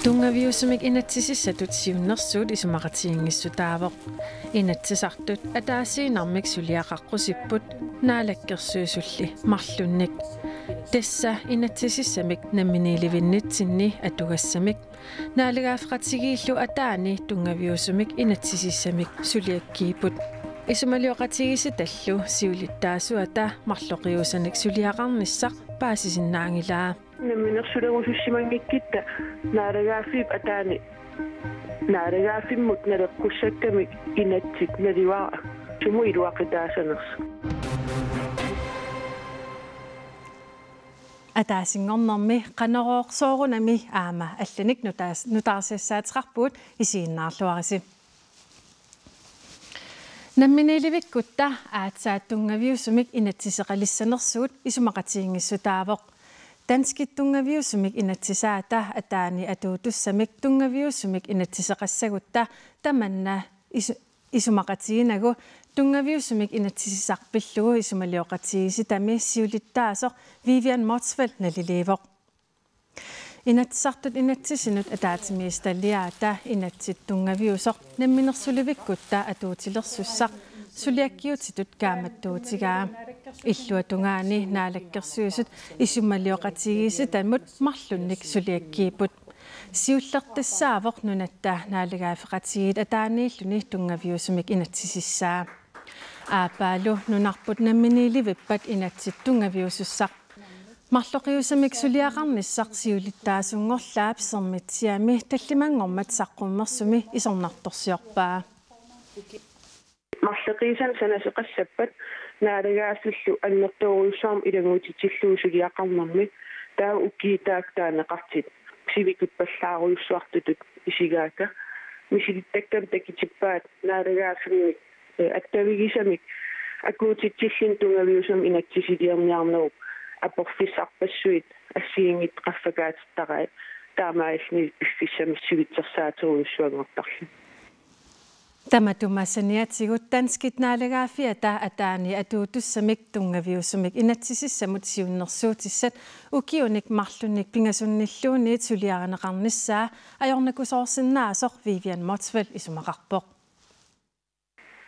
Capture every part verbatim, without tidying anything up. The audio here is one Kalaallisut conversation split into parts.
Tunngaviusumik inatsisissatut siunnersuut isumaqatigiinngissutaavoq. Inatsisartut ataasiinnarmik suliaqaqqusipput Naalakkersuisulli marlunnik. Tassa inatsisissamik namminiilivinnitsinni atugassamik naalagaaffeqatigiillu ataani tunngaviusumik inatsisissamik suliakkiipput. Isumalioqatigiissitallu siulittaasuata marloqiusanik suliaqarnissaq paasisinnaanngilaa. Namminersulerusussimanngikkutta naalagaaffiup ataani naalagaaffimmut naleqqussakkamik inatsit naluara sumut iluaqutaasanersoq. Ataasinngornermi Qanorooq soorunami aamma allanik nutaas-, nutaarsiassaateqarpugut, isiginnaarluarisi. Namminiilivikkutta aatsaat tunngaviusumik inatsiseqalissanersugut isumaqatigiinngissutaavoq. Danskit tunngaviusumik inatsisaata ataani atuutussamik tunngaviusumik inatsiseqassagutta tamanna isu-, isumaqatigiinnagu tunngaviusumik inatsisissaq pillugu isumalioqatigiissitami siulittaasoq Vivian Motzfeldt naliliivoq. Inatsisartut inatsisinut ataatsimiititaliaata inatsit tunngaviusoq namminersulevikkutta atuutilersussaq suliakkiutitut kaammattuutigaa. Illuatungaani Naalakkersuisut isumalioqatigiissitamut marlunnik suliakkiipput. Siulleq tassaavoq nunatta naalagaaffeqatigiit ataaniilluni tunngaviusumik inatsisissaa. Aappaalu nunarput namminiilivippat inatsit tunngaviusussaq. Marloqiusamik suliaqarnissaq siulittaasunngorlaap Sermitsiami tallimanngormat saqqummersumi isornartorsiorpaa. Marloqiusanik sanasoqassappat naalagaaffillu annertoorujussuarmik ilanngutitillugu suliaqarnermi taava ukiut taakku taaneqartut sivikippallaarujussuartutut isigaakka misilittakkamik takutippaat naalagaaffimmik, eh, attavigisamik akuutitsillutik tunngaviusumik inatsisiliorniarnerup aporfissarpassuit assigiinngitsut qaffakaatittaraat taamaalilluni piffissami sivitsersaaterujussuanngortarluni. Tamatuma saniatigut danskit naalagaaffiata ataani atuutussamik tunngaviusumik inatsisissamut siunnersuutissat ukiunik marlunnik pingasunnilluunniit suliarineqarnissaa ajornakusoorsinnaasoq Vivian Motzfeldt isumaqarpoq.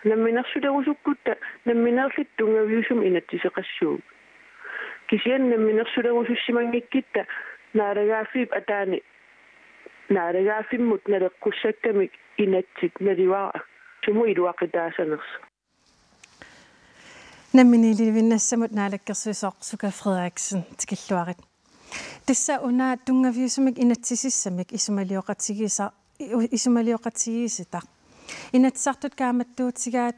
Namminersulerusukkutta nammineerluta tunngaviusumik inatsiseqassuugut. Kisianni namminersulerusussimanngikkutta naalagaaffiup ataani naalagaaffimmut naleqqussakkamik inatsit naluara sumut iluaqutaasanersoq. Namminiilivinnassamut naalakkersuisoq Suka Frederiksen, tikilluarit. Tassa una tunngaviusumik inatsisissamik isumalioqatigiisa-, i-, u-, isumalioqatigiissitaq. Inatsisartut kaammattuutigaat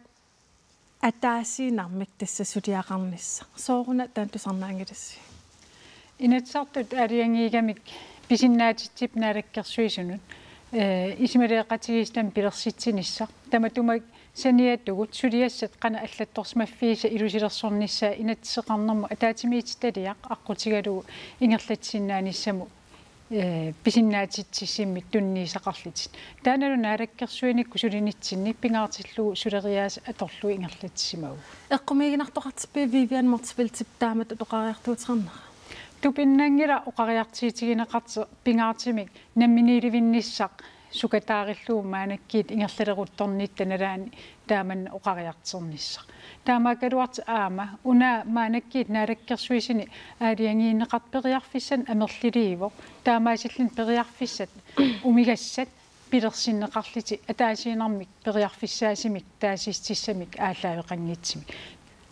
ataasiinnarmik tassa suliaqarnissaq. Sooruna taanna tusarnaanngilasi? Inatsisartut aalajangiigamik pisinnaatitsip naalakkersuisunut, eh, isumalioqatigiissitami pilersitsinissaq. Tamatuma saniatigut suliassat qanoq allattorsimaffiisa ilusilersornissaa inatsiseqarnermut ataatsimiititaliaq aqqutigalugu ingerlatsisinnaanissamut, eh, pisinnaatitsissimmik tunniussaqarlutik. Taannalu naalakkersuinikkut sulinitsinni pingaartillugu suleriaaseq atorlugu ingerlatsisimavugut. Eqqumiiginartoqartippit Vivian Motzfeldtip taamatut oqariartuuteqarnera? Tupinnanngilaq oqariartuutigineqartoq pingaartumik namminiilivinnissaq sukataarillugu maannakkut ingerlaleruttornitta nalaani taamanna oqariartornissaq. Taamaakkaluartoq aamma una maannakkut naalakkersuisuni aalajangiineqartoq periarfissanik amerliliivoq. Taamaasilluni periarfissat umigassat pilersinneqarlutik ataasiinnarmik periarfissaasumik taasitissamik aallaaveqanngitsumik.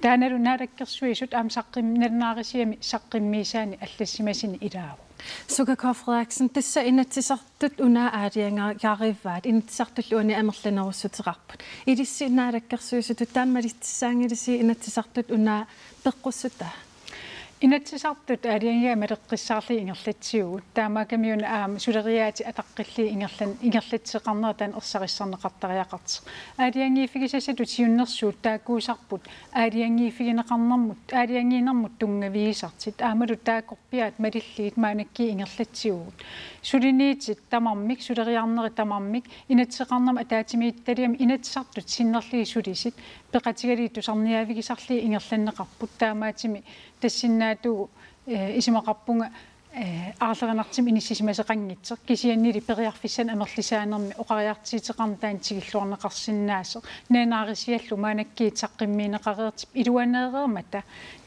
Taannalu naalakkersuisut aamma saqqum-, nalunaarutigisumik saqqummiisaannik allassimasuni ilaavoq. Suka K. Frederiksen, tassa Inatsisartut una aalajangigaarivaat, Inatsisartullu uani amerlanerussuteqarput. Ilissi naalakkersuisutut taanna malittussaanngilasi Inatsisartut una peqqussutaa? Inatsisartut aalajangigaat maleqqissaarlugit ingerlatsivugut. Taamaakkamiuna aamma suleriaaseq ataqqillugit ingerlan-, ingerlatsisoqarnera taanna ersarissarneqartariaqartoq. Aalajangiiffigisassatut siunnersuut taakkuusarput aalajangiiffigineqarnermut, aalajangiinermut tunngavigisartut. Aammalu taakkorpiaat malillugit maannakkut ingerlatsivugut. Suliniutit tamarmik, suleriarnerit tamarmik, inatsiseqarnermut ataatsimiititaliami Inatsisartut sinnerlugit sulisut peqatigalugit tusarniaavigisarlugit ingerlanneqarput. Taamaattumik tassinnaatigut, eh, isumaqarpunga, eh, aarlerinartumik inissisimasoqanngitsoq, kisiannili periarfissanik amerlisaanermi oqariartuuteqarneq taanna tikilluarneqarsinnaasoq. Naalagaaffiallu maannakkut saqqummiunneqareerpoq iluaneereermata.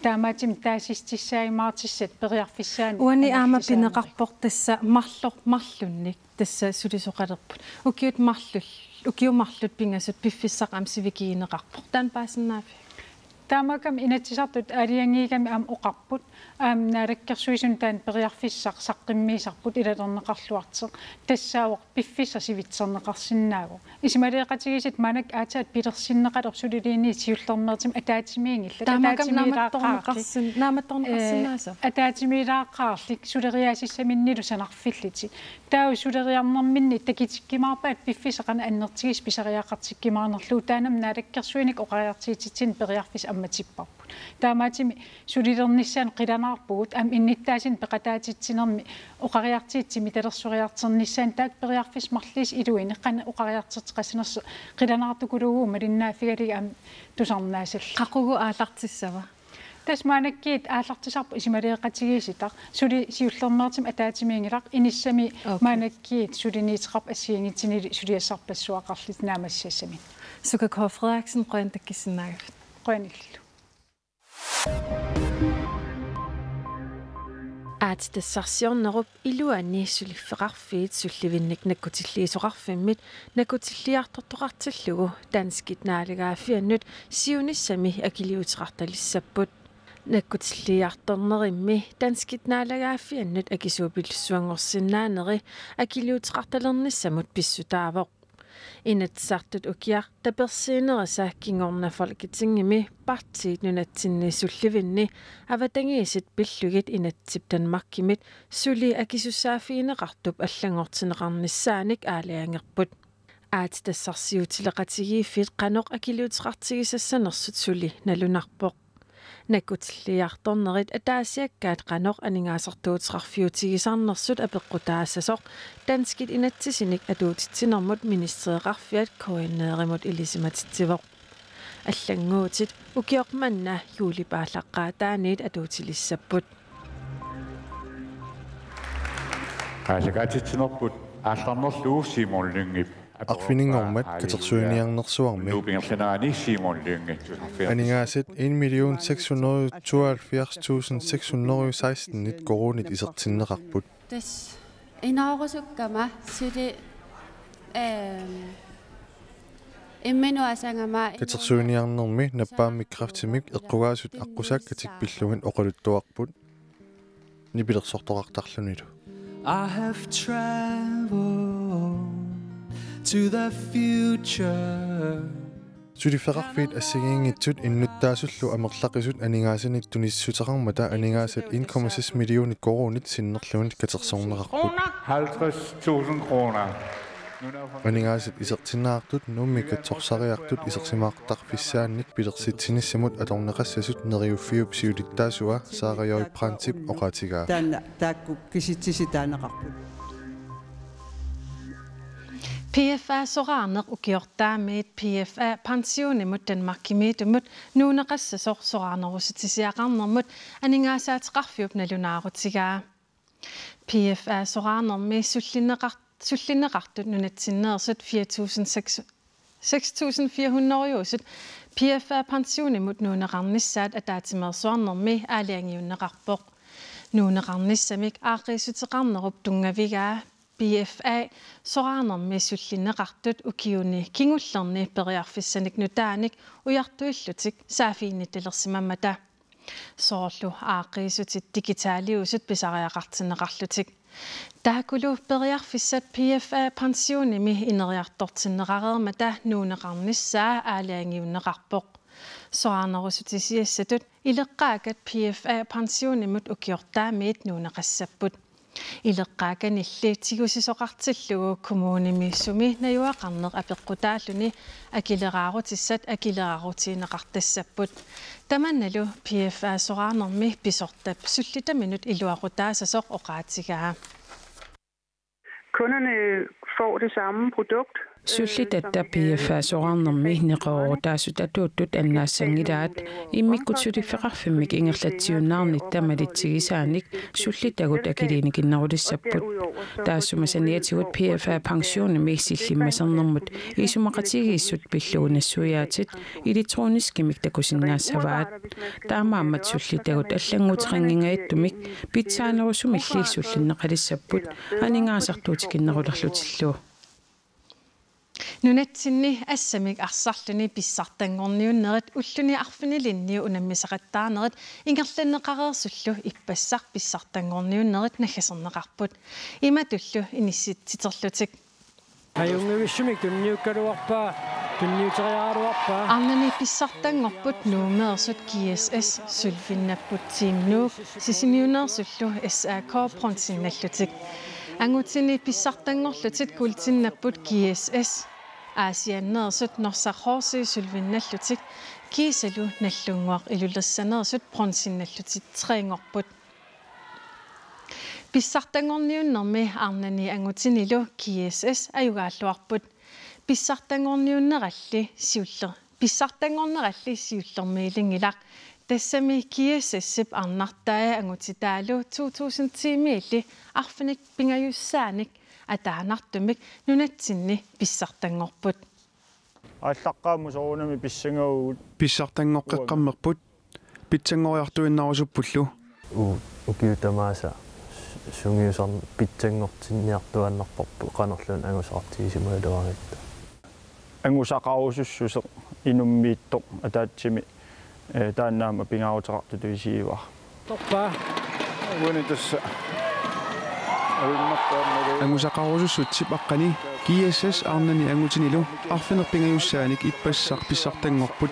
Taamaattumik taasissutissaajumaartussat periarfissaani. Uani aamma amerlisaanerit pineqarpoq tassa marloq marlunnik. Tassa sulisoqalerput. Ukiut marlul-, ukiut marluk pingasut piffissaq aamma sivikigineqarpoq. Taanna paasinnaaviuk? Taamaakkami Inatsisartut aalajangiigami aamma oqarput. Aamma Naalakkersuisunut taanna periarfissaq saqqummiisarput ilalerneqarluartoq. Tassaavoq piffissaq sivitsorneqarsinnaavoq. Isumaliaqatigiissut maannakkut aatsaat pilersinneqalerput sulilluunniit siullermeertumik ataatsimiinngillat. Taamaakkami ataatsimiilaaqaarlik. Naammattorneqarsin-, naammattorneqarsinnaasoq. Eh, ataatsimiilaaqaarlik suleriaasussaminilu sanarfillutik. Taava suleriarnerminni takutikkumaarpaat piffissaq qanoq annertutigisoq pisariaqartikkumaarnerlugu, taannami naalakkersuinik oqariartuutitsineq periarfissaq ammatipparput. Taamaattumik sulilernissaanut qilanaarpugut, aamma innuttaasunik peqataatitsinermi oqariartuutit timitalersueriartornissaannut taakku periarfissat marluusut iluineq qanoq oqariartorteqassanersoq qilanaartukuluuvugut malinnaaffigalugu aamma tusarnaasallugu. Qaqugu aallartissava? Tassa maannakkut aallartisarput isumaliaqatigiissutaq, suli siullermeertumik ataatsimiinngilaq, inissami. Okay. Maannakkut suliniuteqarpoq assigiinngitsunili suliassarpassuaqarlutik naammassisassaminnik. Suka K. Frederiksen, qujanaq takkussinnaagavit. Qujanillu. Aatsitassarsiornerup iluani suliffeqarfiit sullivinnik nakkutilliisoqarfimmit nakkutilliartortoqartillugu danskit naalagaaffiannut siunissami akiliuteqartalissapput. Nakkutilliartornerimmi danskit naalagaaffiannut akisuupillussuanngorsinnaaneri akiliuteqartalernissamut pissutaavoq. Inatsisartut ukiaq tapersiinerisa kingorna Folketingimi partiit nunatsinni sullivinni avatangiisit pillugit inatsisip Danmarkimit suli akisussaaffigineqartup allanngortinneqarnissaanik aalajangerput. Aatsitassarsiutileqatigiiffiit qanoq akiliuteqartigisassanersut suli nalunarpoq. Nakkutilliartornerit ataasiakkaat qanoq aningaasartuuteqarfiutigisarnersut apeqqutaassasoq danskit inatsisinik atuutitsinermut ministereqarfiat K N R-imut ilisimatitsivoq. Allannguutit ukioq manna juulip aallaqqaataaniit atuutilissapput. Aallakaatitsinerput aallarnerlugu Simon Lyngep. Arfininngormat katersuiniarnersuarmi. Nuup ingerlanerani Simon Lynge. Aningaasat en million seks hundrede tooghalvfjerds tusind seks hundrede seksten koruunit isertinneqarput. Tassa inoorusukkama suli, ehm, imminut asagama. Katersuiniarnermi nappaammik kræftimik eqqugaasut aqqusaakkatik pillugit oqaluttuarput. Nipilersortoqartarlunilu. I have traveled to the future. Suliffeqarfiit assigiinngitsut innuttaasullu amerlaqisut aningaasanik tunisisoqarmata aningaasat en komma seks millioner koruunit sinnerlugit katersorneqarput. Halvtreds tusind kroner. Aningaasat isertinneqartut Nuummi katsorsariartut isersimaartarfissaannik pilersitsinissamut atorneqassasut Neriuffiup siulittaasua Sara J. Brandtip oqaatigaa. Taanna taakku kisitsisit taaneqarput. P F A soraarneq ukiortaamiit P F A pensionimut Danmarkimiittumut nuunneqassasoq soraarnerussutisiaqarnermut aningaasaateqarfiup nalunaarutigaa. P F A soraarnermi sullinneqar-, sullinneqartut nunatsinneersut fire tusind seks, seks tusind fire hundrede P F A pensionimut nuunneqarnissaat ataatsimeersuarnermi aalajangiunneqarpoq. Nuunneqarnissamik aaqqiissuteqarnerup tunngavigaa P F A soraarnermi sullinneqartut ukiuni kingullerni periarfissanik nutaanik ujartuillutik saaffiginnittalersimammata. Soorlu aaqqiissutit digitaliusut pisariaqartinneqarlutik. Taakkulu periarfissat P F A pensionimi ineriartortinneqareermata nuunneqarnissaa aalajangiunneqarpoq. Soraarnerussutisiassatut ileqqaakat P F A pensionimut ukiortaamiit nuunneqassapput. Ileqqaakanilli tigusisoqartillugu kommunimi sumi najugaqarneq apeqqutaalluni akileraarutissat akileraarutigineqartassapput. Tamannalu P F A soraarnermi pisortap sullitaminut iluaqutaassasoq oqaatigaa. Kunderne får det samme produkt. Sullitatta P F A soraarnermi neqeroorutaasut atuuttut annaassanngilaat, immikkut suliffeqarfimmik ingerlatsiunnaarnitta malitsigisaanik sullitagut akiliinikinnerulissapput. Taassuma saniatigut P F A pensionimi sillimmasernermut isumaqatigiissut pillugu nassuiaatit elektroniskimik takusinnaassavaat. Taamaammat sullitagut allannguteqanngingajattumik pitsaanerusumilli sullinneqalissapput aningaasartuutikinnerulerlutillu. Nunatsinni assammik arsarluni pissartanngorniunnerit ulluni arfinilinni unammisaqattaarnerit ingerlanneqareersullu ippassaq pissartanngorniunnerit naggaserneqarput. Imatullu inissitsiterlutik. Ajunngivissumik tunniukkaluarpaa, tunniuteriaraluarpaa. Arnani pissartanngorput Nuummeersut G S S, sølvinnapput Team Nuuk, Sisimiuneersullu S A K bronzennallutik. Angutini pissartanngorlutik guldinnapput G S S, Aasianneersut Norsaq H C sølvinnallutik, kiisalu Nagdlunguaq Ilulissaneersut bronzennallutik trinngorput. Pissartanngorniunnermi arnani angutinilu G S S ajugaalluarput. Pissartanngorniunneralli siuller-, pissartanngorneralli siullermiilinngilaq. Tassami G S S-ip arnartai angutitaalu to tusind ti-miilli arfineq-pingajussaanik ataanartumik nunatsinni pissartanngorput. Aallaqqaammut soorunami pissangaagut. Pissartanngoqqeqqammerput, pitsanngoriartuinnarusuppullu. U-, ukiut tamaasa s-, sungiusarn-, pitsanngortinniartuaannarparput qanorluunniit angusaqartigisimagaluaratta. Angusaqarusussuseq inummiittoq ataatsimi, eh, taanna aamma pingaaruteqartutut isigivara. Torpaa. Uani tassa. Avinnarpaammalu. Angusaqarusussutsip aqqani G S S arnani angutinilu arfineq-pingajussaanik ippassaq pissartanngorput.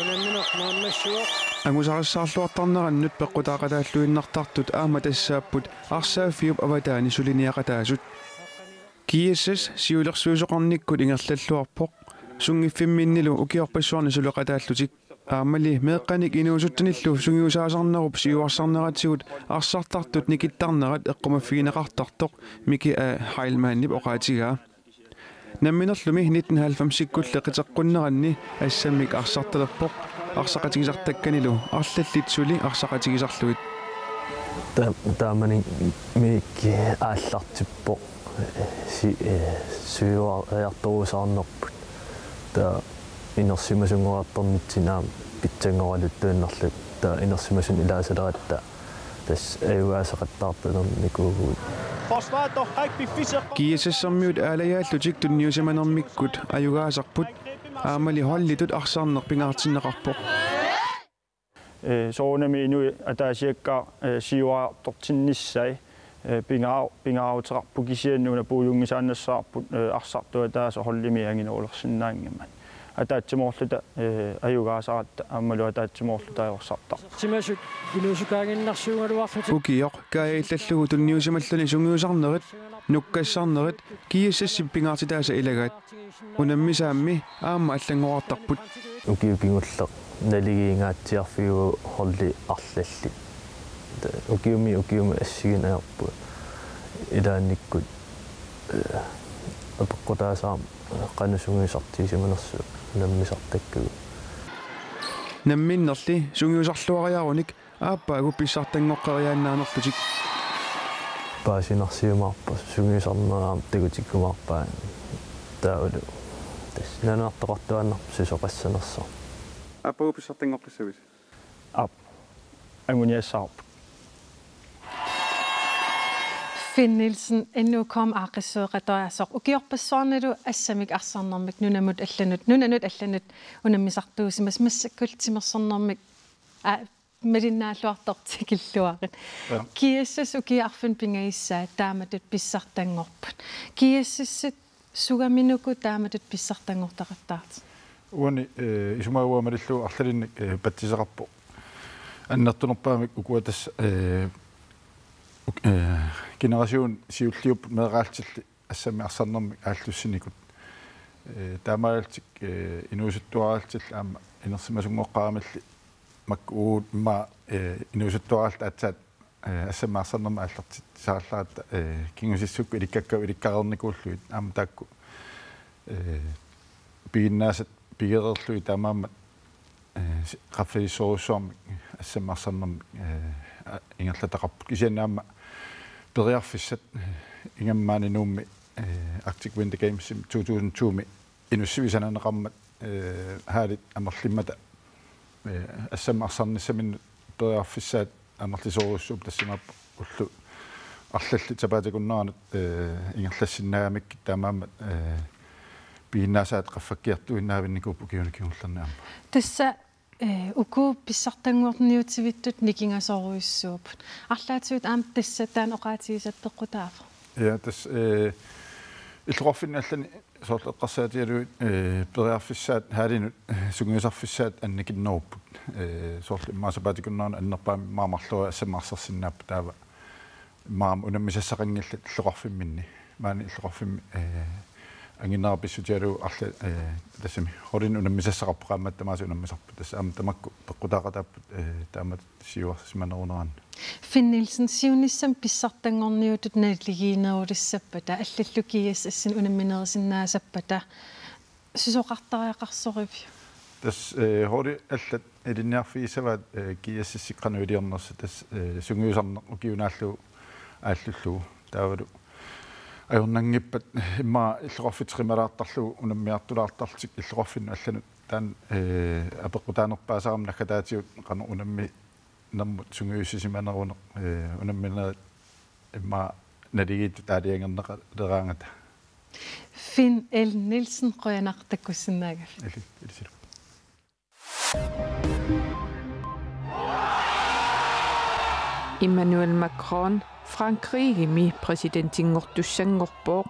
Unammineq naammassivoq. Angusarissaarluartarnerannut peqqutaaqataalluinnartartut aamma tassaapput arsaaffiup avataani suliniaqataasut. G S S siulersuisoqarnikkut ingerlalluarpoq, sunngiffimminnilu ukiorpassuarni suleqataallutik. Aammali meeqqanik inuusuttunillu sungiusaasarnerup siuarsarneratigut arsartartut nikittarnerat eqqumaffigineqartartoq Miki A. Heilmannip oqaatigaa. Namminerlumi nitten halvfemsikkulli qiteqqunneranni assammik arsartalerpoq, arsaqatigisartakkanilu arlallit suli arsaqatigisarlugit. Ta-, taamani Miki aallartippoq. Si-, eh, siuariartorusaarnerput. Taava inersimasunngoriartornitsinni aamma pitsanngoraluttuinnarlugu. Taava inersimasunut ilaasaleratta tassa ajugaasaqattaartulernikuuvugut. Forsvaret har ikke befisset. G S S-ermiut aalajaallutik tunniusimanermikkut ajugaasarput, aammali holditut arsarneq pingaartinneqarpoq. Eh, soorunami inuit ataasiakkaat, eh, siuariartortinnissai, eh, pingaa-, pingaaruteqarput kisianni una puiunngisaannassavarput, eh, arsartuataasa holdimi anginerulersinnaanngimmat. Ataatsimoorluta, eh, ajugaasaratta aammalu ataatsimoorluta ajorsartarput. Simasut inuusukaaginnarsiugaluarlutik. Ukioq Kaja illallugu tunniusimalluni sungiusarnerit, nukkassarnerit, G S S-ip pingaartitaasa ilagaat. Unammisaammi aamma allanngorartarput. Ukiut kingulleq naligiingaatsiarfiuvoq holdi arlallit. Ukiumi ukiumi assigineq ajorput. Ilaannikkut, eh, apeqqutaasaramik qanoq sungiusartigisimanersoq unammisartakkagut. Namminnerli sungiusarluariarunik aappaagu pissartanngoqqeriaannaanerlutik. Paasinarsiumaarpoq, sungiusarnera aamma takutikkumaarpaa. Taavalu tassa nuannaartoqartuaannarpoq susoqassanersoq. Aappaagu pissartanngoqqissavisi? Aap. Anguniassavarput. Finn Nielsen, N O K-mi aaqqissueqatoriaaseq, ukiorpassuarnilu assammik arsarnermik nunamut allanut, nunanut allanut unammisartuusimasoq, massakkut timersornermik, aa, malinnaalluartoq tikilluarit. Ja. G S S ukiut arfineq-pingajussaat taamatut pissartanngorput. G S S-it sugaminuku taamatut pissartanngortaqattaartut? Uani, eh, isumaga uanga malillugu arlalinnik, eh, patsiseqarpoq. Annertunerpaamik ukua tassa, eh, uk-, eh, generation siulliupput meeraallutillu assammik arsarnermik aallussinikuupput. Eh, taamaalillutik, eh, inuusuttuaraallutillu aamma inersimasunngoqqaramilli makku uagut immaqa, eh, inuusuttuaraalluta aatsaat, eh, assammik arsarnermik aallartittusarallaratta, eh, kingusissukkut ilikkakka ilikkareernikuullugit aamma taakku Eh, piginnaasat pigereerlugit taamaammat, eh, si-, qaffasissorujussuarmik assammik arsarnermik, eh, a-, ingerlataqarput. Kisianni aamma periarfissat, eh, ingammik maani Nuummi, eh, Arctic Winter Gamesimi two thousand two-mi inussivisanaaneqarmat, eh, hallit amerlimmata, eh, assammik arsarnissaminnut periarfissaat amerlisoorujussuupput, tassami ullut arlallit sapaatip akunneranut, eh, ingerlassinnaagamikkit taamaammat, eh, piginnaasaat qaffakkiartuinnaavinnikuupput ukiuni kingullerni aamma. Tassa, eh, uku pissartanngorniutivittut nikingasorujussuupput. Arlaatigut aamma tassa taanna oqaatigisat peqqutaavoq. Ja, tassa, eh, illoqarfinni allani soorlu eqqarsaatigalugit, eh, periarfissaat hallinut, eh, sungiusarfissaat annikinnerupput. Eh, soorlu immaqa sapaatip akunneranut annerpaamik immaqa marloriarlutik assammik arsarsinnaapput, taava immaqa unammisassaqanngillat illoqarfimminni. Maani illoqarfimmi, eh, anginerani pissutigalugu arla-, eh, tassami holdinik unammisassaqarput, qaammatit tamaasa unammisarput. Tassa aamma tamakku peqqutaaqataapput, eh, taamatut siuarsimaneruneraanni. Finn Nielsen, siunissami pissartanngorniutut naligiinnerulissappata, allallu G S S-inik unamminerisinnaassappata, susoqartariaqarsoriviuk? Tassa, eh, holdi allat ilinniarfigissavaat, eh, G S S-ikkut qanoq iliornersoq, tassa, eh, sungiusarneq ukiunaallu aallullugu. Taavalu ajornanngippat immaqa illoqarfittut qimalaartarlugu unammiartulaartarlutik illoqarfinnut allanut, taanna, eh, apeqqutaanerpaasarami naggataatigut qanoq unamminermut sungiussisimaneruneq, eh, unamminerit immaqa naligiittut aalajangerneqaleraangata. Finn L. Nielsen, qujanaq takkussinnaagavit. Ili, ilisilu. Emmanuel Macron Frankrigimi præsidentinngortussanngorpoq.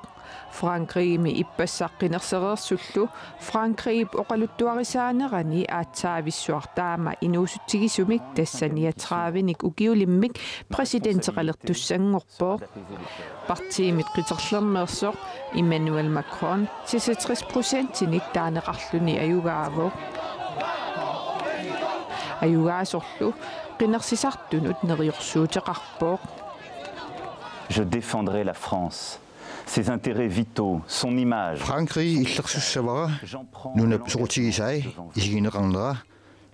Frankrigimi ippassaq qinersereersullu Frankrigip oqaluttuarisaanerani aatsaavissuaq taama inuusutsigisumik, tassa niogtredivenik ukiulimmik præsidenteqalertussanngorpoq. Partiimit qiterlermeersoq Emmanuel Macron seksogtres procentinik taaneqarluni ajugaavoq. Ajugaasorlu qinersisartunut neriorsuuteqarpoq. Je défendrai la France, ses intérêts vitaux, son image. Frankrigi illersussavara, nunap soqutigisai isigineqarnera,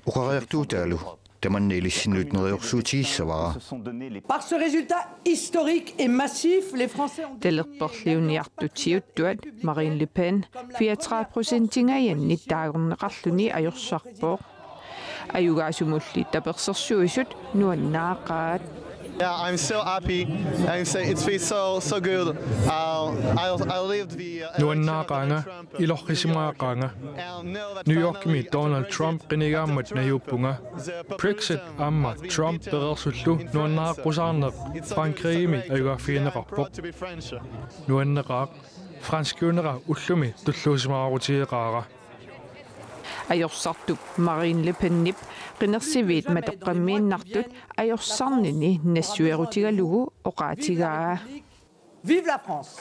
oqariartuutaalu tamanna ilissinnut neriorsuutigissavara. Par ce résultat historique et massif, les Français ont désigné Talerperliuniartut siuttuat Marine Le Pen fireogtredive procentingajannit taagorneqarluni ajorsarpoq. Ajugaasumulli tapersersuisut nuannaaqaat. Yeah, I'm so happy. I'm so, it feels so, so good. Uh, I, I lived the, uh, election of Nuannaaqaanga, Donald Trump. Ilorrisimagaqaanga. New Yorkimi Donald Trump qinigaammat najuuppunga. Brexit aamma Trump pereersullu nuannaaqqusaarneq Frankrigimi ajugaaffigineqarpoq. Nuanneqaaq, franskiunera ullumi tulluusimaarutigeqaara. Ajorsartup Marine Le Penip qinersiviit matoqqammiinnartut ajorsarnini nassuerutigalugu oqaatigaa. Vive la France!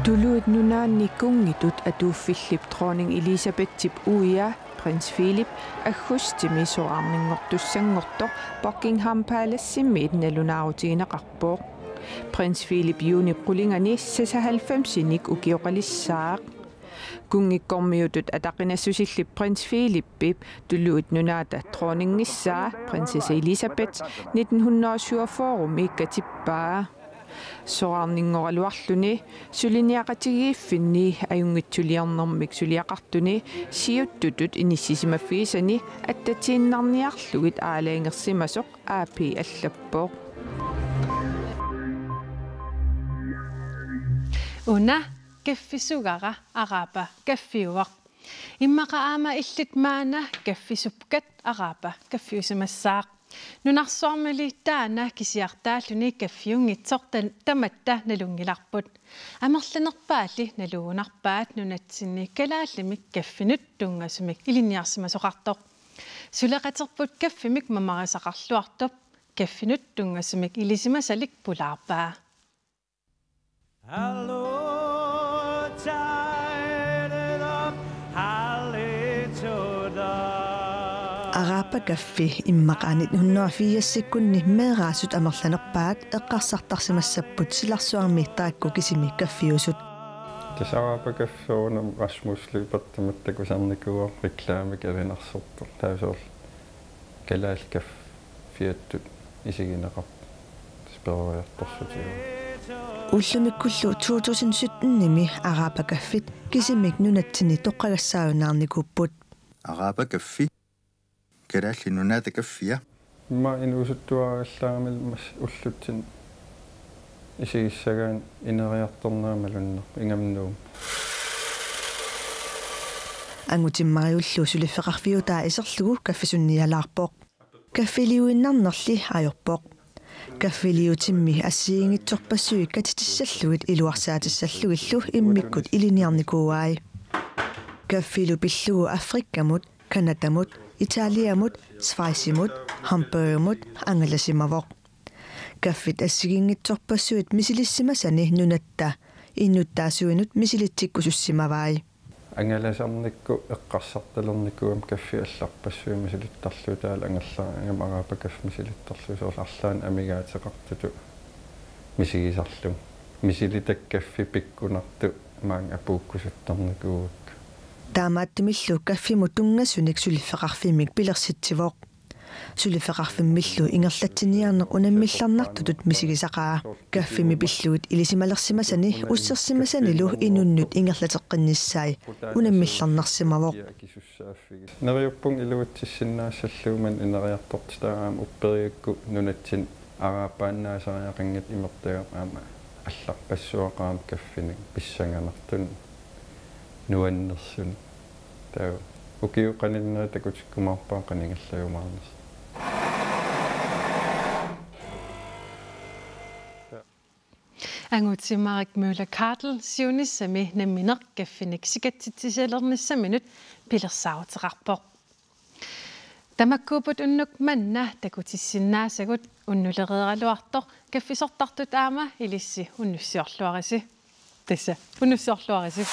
Tuluit Nunaanni kunngitut atuuffillip dronning Elisabethip uia prins Philip aggustimi soraarninngortussanngortoq Buckingham Palacemiit nalunaarutigineqarpoq. Prins Philip juunip qulingani seksoghalvfemsinik ukioqalissaaq. Kunngikkormiutut ataqinassusillip prins Philipip Tuluit Nunaata dronningissaa prinsesse Elisabeth nitten hundrede og syvogfyrre-mi katippaa. Soraarninngoraluarluni suliniaqatigiiffinni ajunngitsuliornermik suliaqartuni siuttutut inissisimaffigisani attatiinnarniarlugit aalajangersimasoq A P allappoq. Una kaffisugara araapa kaffiuvoq. Immaqa aamma illit maanna kaffisukkat araapa kaffiusimassaaq. Nunarsuarmili taanna kisiartaalluni kaffiunngitsoq ta-, tamatta nalunngilarput. Amerlanerpaalli nalugunarpaat nunatsinni kalaallimik kaffinut tunngasumik ilinniarsimasoqartoq. Suleqaterput kaffimik mamarisaqarluartoq kaffinut tunngasumik ilisimasalik pulaarpaa. Hello, tired of Halichurda. Araba Kaffi immaqa nitten hundrede og firsikkunni meeraasut amerlanerpaat eqqarsartarsimassapput silarsuarmi taakku kisimi kaffiusut. Tassa Araba Kaffi soorunami Rasmus Lyberth tamatta takusarnikuuvoq, reklaamik avinarsortoq, taava soorlu kalaallit kaffiattut isigineqarput spireriartorsuutigalugu. Ullumikkullu to tusind syttenimi Araba Kaffit kisimik nunatsinni toqqagassaajunnaarnikuupput. Araba Kaffi. Kalaallit Nunaata kaffia. Immaqa inuusuttuarallaaramik mas ullutsinni isigissagaanni ineriartornera malunnarpoq ingammik Nuummi. Angutimmarillu suliffeqarfiutaa iserlugu kaffisunnialaarpoq. Kaffiliuinnarnerli ajorpoq. Kaffiliutimmi assigiinngitsorpassuit katitissallugit iluarsaatissallugillu immikkut ilinniarnikuuai. Kaffilu pillugu Afrikamut, Canadamut, Italiamut, Schweizimut, Hamburgimut angalasimavoq. Kaffit assigiinngitsorpassuit misilissimasani nunatta innuttaasuinut misilitsikkusussimavai. Angalasarnikkut eqqarsartalernikuugama kaffit allarpassuit misilittarlugit, taavalu angerlarigama Araba Kaffi misilittarlugu, soorlu arlaannik amigaateqartutut misigisarlugu. Misilitakkat kaffit pikkunartut maanga apuukkusuttarnikuuakka. Taamaattumillu kaffimut tunngasunik suliffeqarfimmik pilersitsivoq. Suliffeqarfimmillu ingerlatsiniarneq unammillarnartutut misigisaqaa. Kaffimmi pillugit ilisimalersimasani ussersimasanilu inunnut ingerlateqqinnissaat unammillarnarsimavoq. Neriuppunga iluatsissinnaassallugu, maani ineriartortitaaqqaarama upperigakku nunatsinni araappaannaasariaqanngitsut imertagaq aamma allarpassuaqarami kaffinik pissanganartunik nuannersunik. Taava ukiut qaninneri takutikkumaarpara qanigallaajumaarnersoq. Angutimmarik Møller Kartel siunissami nammineq kaffinik sikatsitsisalernissaminut pilersaaruteqarpoq. Tamakkuupput unnuk manna takutissinnaasagut. Unnulereeraluartoq kaffisortartut aamma ilissi unnussiorluarisi. Tassa, unnussiorluarisi.